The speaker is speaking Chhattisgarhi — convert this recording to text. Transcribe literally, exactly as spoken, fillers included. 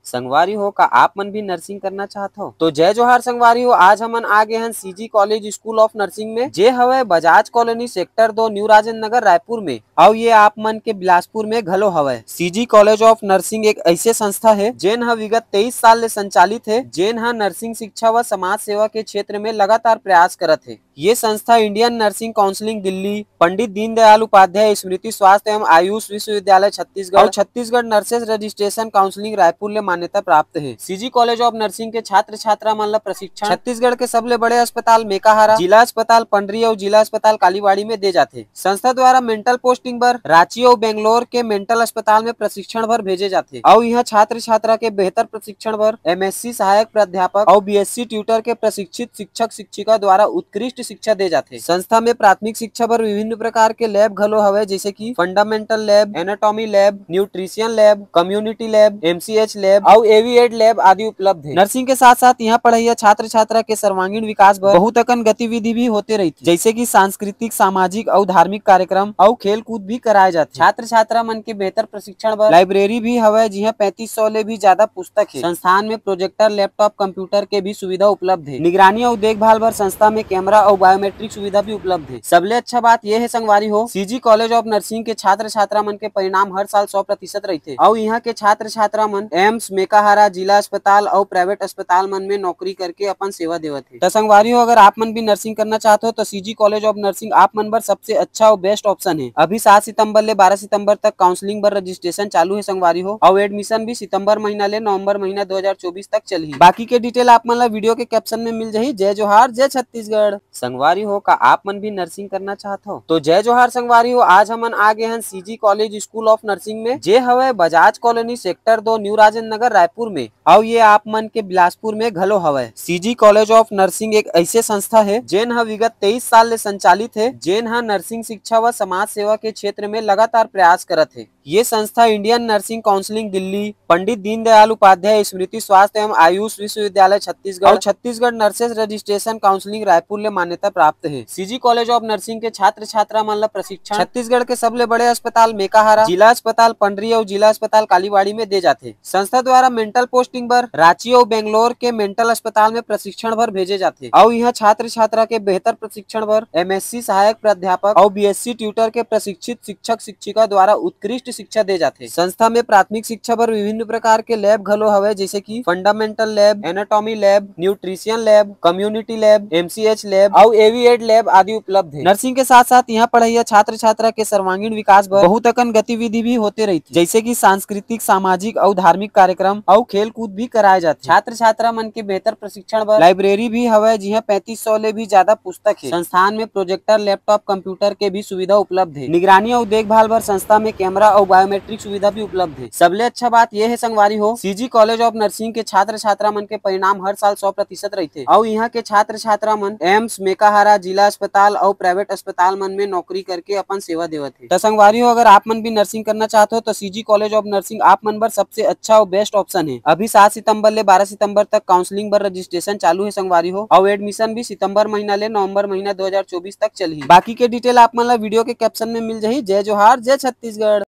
संगवारी हो, का आप मन भी नर्सिंग करना चाहत हो? तो जय जोहार संगवारी हो, आज हमन आ गे हन CG college school of nursing में, जे हवय बजाज कॉलोनी, सेक्टर दो, न्यू राजेंद्र नगर, रायपुर में। अउ ये आप मन के बिलासपुर में घलो हवय। सीजी कॉलेज ऑफ नर्सिंग एक ऐसे संस्था हे, जेन ह विगत तेईस साल ले संचालित हे, जेन ह नर्सिंग शिक्षा व समाज सेवा के क्षेत्र में लगातार प्रयास करत हे। ये संस्था Indian nursing counselling Delhi, Pandit Deendayal Upadhyay स्मृति स्वास्थ्य एवं आयुष विश्वविद्यालय छत्तीसगढ़ अउ Chhattisgarh nurses registration counselling Raipur ले मान्यता प्राप्त हे। सीजी कॉलेज ऑफ नर्सिंग के छात्र छात्रा मन ल प्रशिक्षण छत्तीसगढ़ के सबले बड़े अस्पताल मेकाहारा, जिला अस्पताल पंडरी अउ जिला अस्पताल कालीबाड़ी में दे जाथे। संस्था द्वारा मेंटल पोस्टिंग बर रांची अउ बेंगलोर के मेंटल अस्पताल में प्रशिक्षण बर भेजे जाथे। अउ इहां छात्र छात्रा के बेहतर प्रशिक्षण बर एमएससी सहायक प्राध्यापक अउ बीएससी ट्यूटर के प्रशिक्षित शिक्षक शिक्षिका द्वारा उत्कृष्ट शिक्षा दे जाथे। संस्था में प्राथमिक शिक्षा बर विभिन्न प्रकार के लैब घलो हवय, जैसे कि fundamental lab, anatomy lab, nutrition lab, community lab, MCH lab अउ एवीएड लैब आदि उपलब्ध हे। नर्सिंग के साथ साथ इहां पढ़इया छात्र छात्रा के सर्वांगीण विकास बर बहुत अकन गतिविधि भी होते रहिथे, जैसे कि सांस्कृतिक, सामाजिक अउ धार्मिक कार्यक्रम अउ खेल कूद भी कराए जाथे। छात्र छात्रा मन के बेहतर प्रशिक्षण बर लाइब्रेरी भी हवय, जिहां पैंतीस सौ ले भी ज्यादा पुस्तक हे। संस्थान में प्रोजेक्टर, लैपटॉप, कंप्यूटर के भी सुविधा उपलब्ध हे। निगरानी अउ देखभाल बर संस्था में कैमरा अउ बायोमेट्रिक सुविधा भी उपलब्ध हे। सबले अच्छा बात ये हे संगवारी हो, सीजी कॉलेज ऑफ नर्सिंग के छात्र छात्रा मन के परिणाम हर साल सौ प्रतिशत रहिथे। अउ इहां के छात्र छात्रा मन एम्स, मेकाहारा, जिला अस्पताल अउ प्राइवेट अस्पताल मन में नौकरी करके अपन सेवा देवत हे। त संगवारी हो, अगर आप मन भी नर्सिंग करना चाहत हो, तो सीजी कॉलेज ऑफ नर्सिंग आप मन बर सबसे अच्छा अउ बेस्ट ऑप्शन हे। अभी सात सितंबर ले बारह सितंबर तक काउंसलिंग बर रजिस्ट्रेशन चालू हे संगवारी हो, अउ एडमिशन भी सितंबर महीना ले नवंबर महीना दो हज़ार चौबीस तक चलही। बाकी के डिटेल आप मन ला वीडियो के कैप्शन में मिल जाही। जय जोहार, जय छत्तीसगढ़। संगवारी हो, का आप मन भी नर्सिंग करना चाहत हो? तो जय जोहार संगवारी हो, आज हमन आ गे हन CG college school of nursing में, जे हवय बजाज कॉलोनी, सेक्टर दो, न्यू राजेंद्र नगर, रायपुर में। अउ ये आप मन के बिलासपुर में घलो हवय। सीजी कॉलेज ऑफ नर्सिंग एक ऐसे संस्था हे, जेन ह विगत तेईस साल ले संचालित हे, जेन ह नर्सिंग शिक्षा व समाज सेवा के क्षेत्र में लगातार प्रयास करत हे। ये संस्था Indian nursing counselling Delhi, Pandit Deendayal Upadhyay स्मृति स्वास्थ्य एवं आयुष विश्वविद्यालय छत्तीसगढ़ अउ Chhattisgarh nurses registration counselling Raipur ले मान्यता प्राप्त हे। सीजी कॉलेज ऑफ नर्सिंग के छात्र छात्रा मन ल प्रशिक्षण छत्तीसगढ़ के सबले बड़े अस्पताल मेकाहारा, जिला अस्पताल पंडरी अउ जिला अस्पताल कालीबाड़ी में दे जाथे। संस्था द्वारा मेंटल पोस्टिंग बर रांची अउ बेंगलोर के मेंटल अस्पताल में प्रशिक्षण बर भेजे जाथे। अउ इहां छात्र छात्रा के बेहतर प्रशिक्षण बर एमएससी सहायक प्राध्यापक अउ बीएससी ट्यूटर के प्रशिक्षित शिक्षक शिक्षिका द्वारा उत्कृष्ट शिक्षा दे जाथे। संस्था में प्राथमिक शिक्षा बर विभिन्न प्रकार के लैब घलो हवय, जैसे कि fundamental lab, anatomy lab, nutrition lab, community lab, MCH lab अउ एवीएड लैब आदि उपलब्ध हे। नर्सिंग के साथ साथ इहां पढ़इया छात्र छात्रा के सर्वांगीण विकास बर बहुत अकन गतिविधि भी होते रहिथे, जैसे कि सांस्कृतिक, सामाजिक अउ धार्मिक कार्यक्रम अउ खेल कूद भी कराए जाथे। छात्र छात्रा मन के बेहतर प्रशिक्षण बर लाइब्रेरी भी हवय, जिहां पैंतीस सौ ले भी ज्यादा पुस्तक हे। संस्थान में प्रोजेक्टर, लैपटॉप, कंप्यूटर के भी सुविधा उपलब्ध हे। निगरानी अउ देखभाल बर संस्था में कैमरा अउ बायोमेट्रिक सुविधा भी उपलब्ध हे। सबले अच्छा बात ये हे संगवारी हो, सीजी कॉलेज ऑफ नर्सिंग के छात्र छात्रा मन के परिणाम हर साल सौ प्रतिशत रहिथे। अउ इहां के छात्र छात्रा मन एम्स, मेकाहारा, जिला अस्पताल अउ प्राइवेट अस्पताल मन में नौकरी करके अपन सेवा देवत हे। त संगवारी हो, अगर आप मन भी नर्सिंग करना चाहत हो, तो सीजी कॉलेज ऑफ नर्सिंग आप मन बर सबसे अच्छा अउ बेस्ट ऑप्शन हे। अभी सात सितंबर ले बारह सितंबर तक काउंसलिंग बर रजिस्ट्रेशन चालू हे संगवारी हो, अउ एडमिशन भी सितंबर महीना ले नवंबर महीना दो हज़ार चौबीस तक चलही। बाकी के डिटेल आप मन ला वीडियो के कैप्शन में मिल जाही। जय जोहार, जय छत्तीसगढ़।